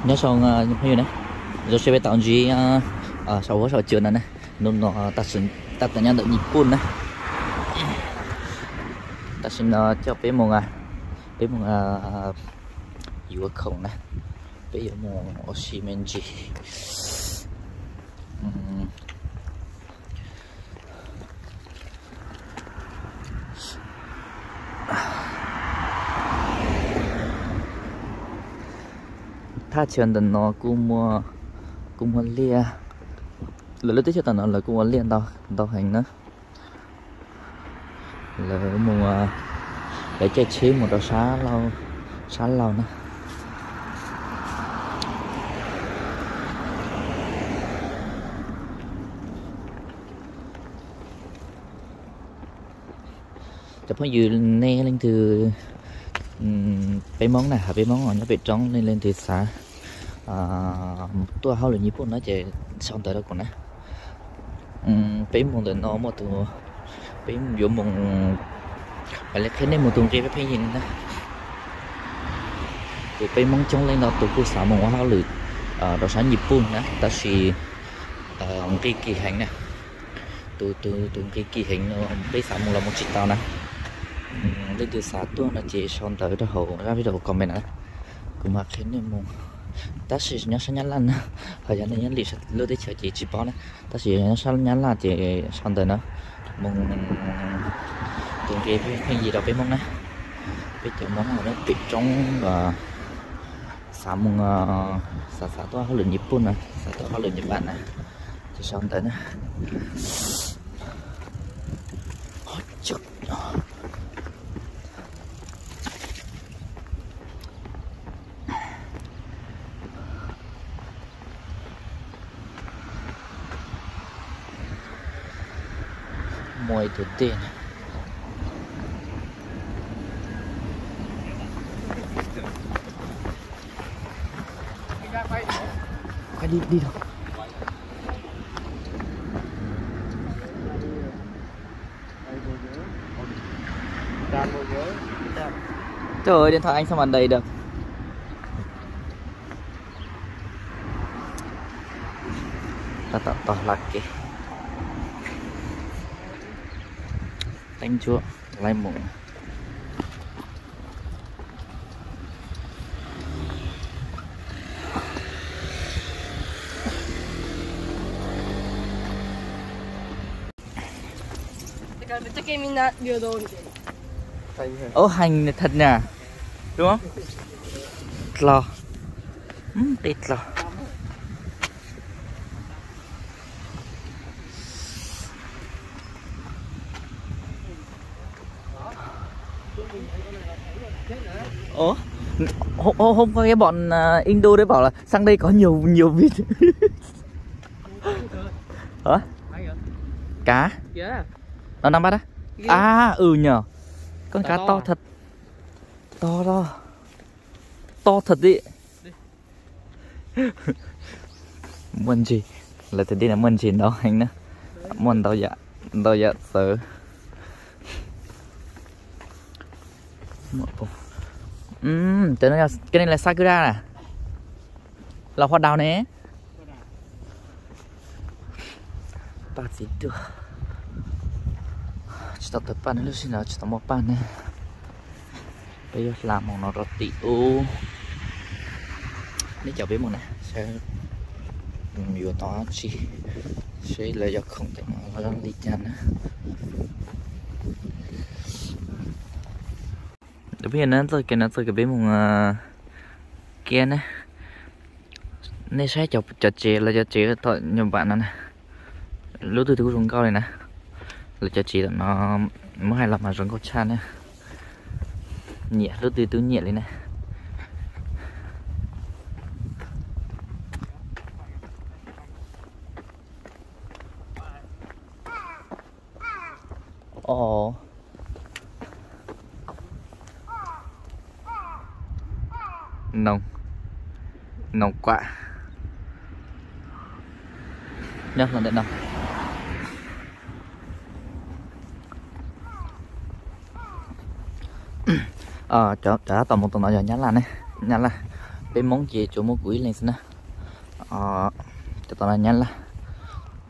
Nyob zoo phooj ywg na, zoo siab peb tau ntsib saum huab saum cua no na. Hnub no tag tawm nyob ntawm Nyij Pooj na. Tam sim no coj peb mus, peb mus yuav khoom na, peb yuav mus ua si me ntsis. Thaj chaw ntawm no kuj muaj liaj, lawv lub teb chaws tom no lawv kuj ua liaj ntau heev na. Lawv mus, lawv caij tsheb mus rau sab laug na. Cov phooj ywg nej leej twg, peb Hmoob na, peb Hmoob nyob pem roob nej leej twg xav tuaj hauj lwm Nyij Pooj no ces sau ntawv rau kuv na. Peb mus ntawm no muaj tus, peb yuav mus, mam li qhia nej mus tus nqi pheej yig na. Kuv peb Hmoob coob leej ntau tus kuj xav mus ua hauj lwm rau sab Nyij Pooj na, tab sis nqi kim heev na. Tus, tus nqi kim heev no peb xav mus los mus tsis tau na. Leej twg xav tuaj no ces sau ntawv rau hauv zaj video comment na, kuv mam qhia nej mus. Tab sis nyob sab Nyab Laj na, ho yog nej nyob li lub teb chaws ces tsis paub na, tab sis nyob sab Nyab Laj ces sau ntawv na, mus tus nqi pheej yig rau peb Hmoob na. Peb cov Hmoob pem roob xav mus, xav, xav tuaj hauj lwm Nyij Pooj na, xav tuaj hauj lwm Nyij Pooj na, ces sau ntawv na. Muaj ib tug dej na. Trời ơi, điện thoại anh sao mà đầy được. Tab tom tog hla kev. Teeb ntsuab lawv mus. Ơ, hành thật nhỉ? Đúng không? Tlo. Ừ, tí tlo. Ủa? Hôm, hôm, hôm qua cái bọn, à, Indo đấy bảo là sang đây có nhiều, nhiều vịt. Hả? Cá? Nó đang bắt á? À, ừ nhờ. Con cá to thật. To đó. To thật ý. Muaj ntsis, lawv tias dej no muaj ntsis ntau heev na, muaj ntau yam, ntau yam txawv. Cov no, cov no yog sakura na, los hoa đào ne. Paj txiv tuaj. Tsis tau tawm paj ne, lub sij hawm no tsis tau muaj paj ne. Peb yuav hla mus no rau tim ub. Neb caum peb mus na, saib yuav tau dab tsi, saib lawv cov khoom tam no zoo li cas na. Peb yuav na txoj kev no txoj kev peb mus kiab na. Nej saib cov tsev, lawv cov tsev tom nyuag vam no na, lub twg twb zoo nkauj li na. Lawv cov tsev tom no muab hais los mas zoo nkauj tshaj na. Nyiam lub twg twb nyiam li na. Ồ. Noo, noo kuam nyob hlo ntawm no. Cov tab tom mus tom no yog Nyab Laj ne, Nyab Laj. Peb Hmoob ces tsuas muaj kuv ib leeg xwb na. Cov tom no Nyab Laj,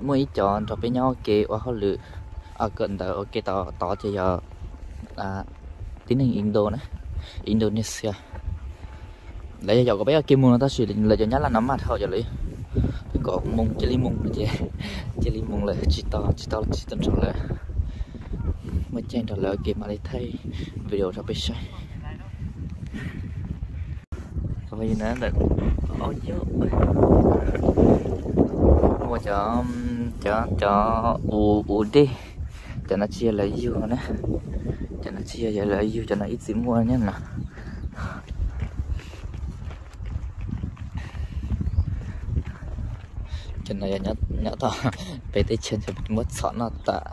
muaj ib cov nrog peb nyob ua ke ua hauj lwm, kawm ntawv ua ke tod ces yog tib neeg Indo na, Indonesia. Lawv yog yaum kom peb ua ke mus no tab sis lawv cov Nyab Laj no maj dhau, yog lawv kom mus cia li mus ces cia li mus lawm, tsis tau tsis tau tsis tau nrog lawv. Muaj caij nrog lawv ua ke mam li thaij video rau peb saib. Muaj cov, cov, cov ua, ua dej, cov no tsis yog lawv yug na, cov no tsis yog lawv yug, cov no ib txwm muaj nyob no. Cov no yog nyob tom peb teb chaws muab txhom noj tas.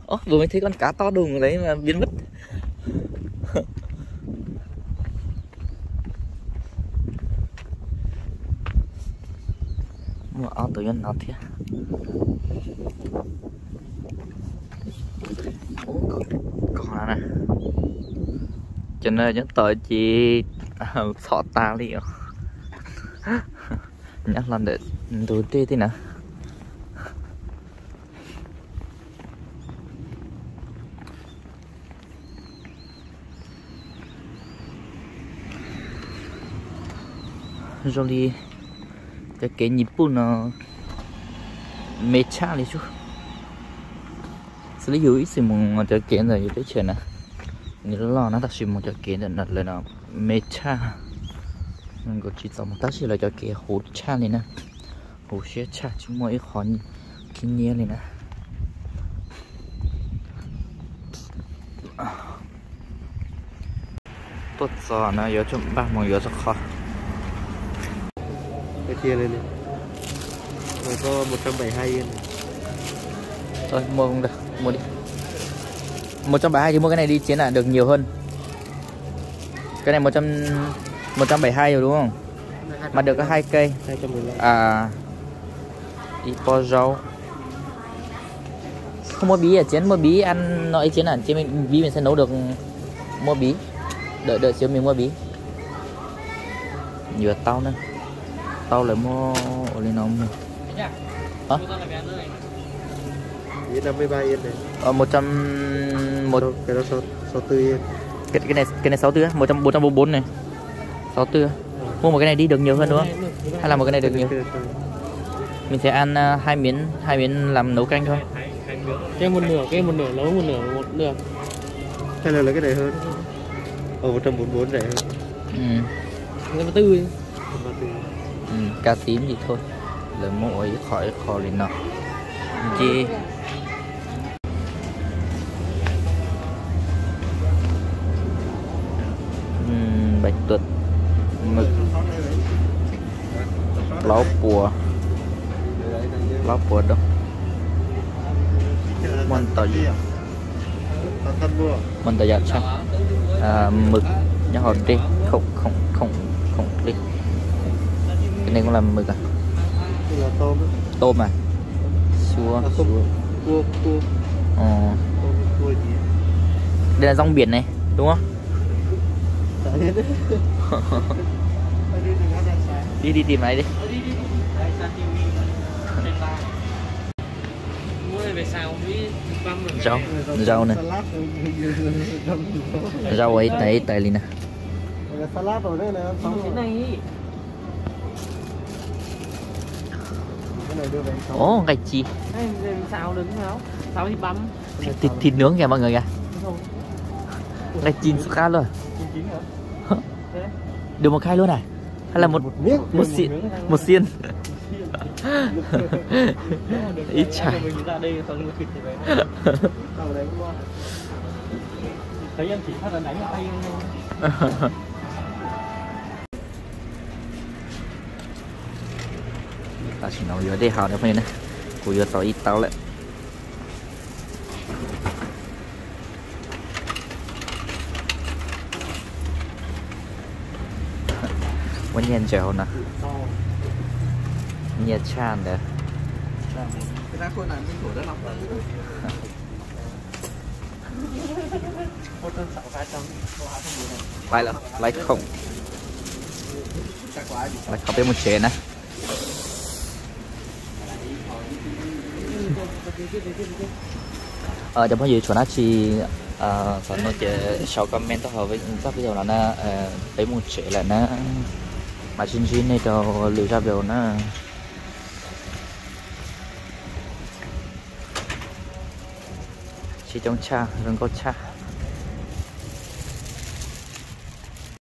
Ơ, vừa mới thấy con cá to đùng ở đấy mà biến mất. Muaj ob tug nyob no thiab. Cov no nyob tod ces txhom tas li os. Nyob hlo ntawm ntug dej thiab na. Zoo li cov kev Nyij Pooj no me tshaj li xwb. Xws li yus ib txwm mus cov kev ntawm yus teb chaws na, nws loj loj na tab sis mus cov kev ntawm lawv no me tshaj. Nkaus tsis txaus mus tab sis lawv cov kev huv tshaj li na, huv siab tshaj, tsis muaj ib qho khib nyiab li na. Tuaj txog no yuav tsum npaj mus yuav txog qhov. Ơ, mua, mua đi. Một trăm bảy mươi hai thì mua cái này đi Chiến ạ, được nhiều hơn. Cái này một trăm, một trăm bảy mươi hai rồi đúng không? Mà được có hai cây. À, ít bó rau. Không mua bí à Chiến, mua bí ăn no ý Chiến à, Chiến mình, bí mình sẽ nấu được. Mua bí. Đợi, đợi xíu mình mua bí. Yuav tau na. Tau lawm muab ua li no mus. Hả? Một trăm, một, cái đó sáu, sáu tư yên. Cái, cái này, cái này sáu tư á, một trăm, bốn trăm bốn mươi bốn này. Sáu tư á. Mua một cái này đi được nhiều hơn đúng không? Hay là một cái này được nhiều? Mình sẽ ăn uh, hai miếng, hai miếng làm nấu canh thôi. Cái một nửa, cái một nửa nấu, một nửa một nửa. Hay là lấy cái này hơn. Ờ, một trăm bốn mươi bốn này hơn. Ừ. Cái tư. Cá tím gì thôi. Lawv muab ua ib qho ib qho li no. Nce. Bạch tuộc, mực, plaub puas, plaub puas doo. Muaj ntau, muaj ntau yam tshaj. Mws nyob hauv dej, khoom, khoom, khoom, khoom dej. Cái này cũng là mực à? Tôm à? Xua, xua. Đây là rong biển này, đúng không? Đi, đi tìm ấy đi. Rau, rau nè. Rau ua ib tais ib tais li nè. Ồ, nqaij ci. Thịt, thịt, thịt nướng kìa mọi người kìa. Nqaij ci xúc khá luôn. Được một khay luôn à? Hay là một, một xiên, một xiên. Ib txhais. Tam sim no yuav dej haus na phooj ywg na, kuv yuav tau ib taub lawm. Muaj nyiaj ntsaws hauv no, nyiaj tshaj ntawd. Laiv, laiv khoom. Lawv kho peb mus tsev na. Cov phooj ywg tshuav dab tsi qhov no ces sau comment tuaj hauv zaj video no na. Peb mus tsev lawm na, mam sib ntsib nej rau lwm zaj video na. Sib coob tshaj, zoo nkauj tshaj.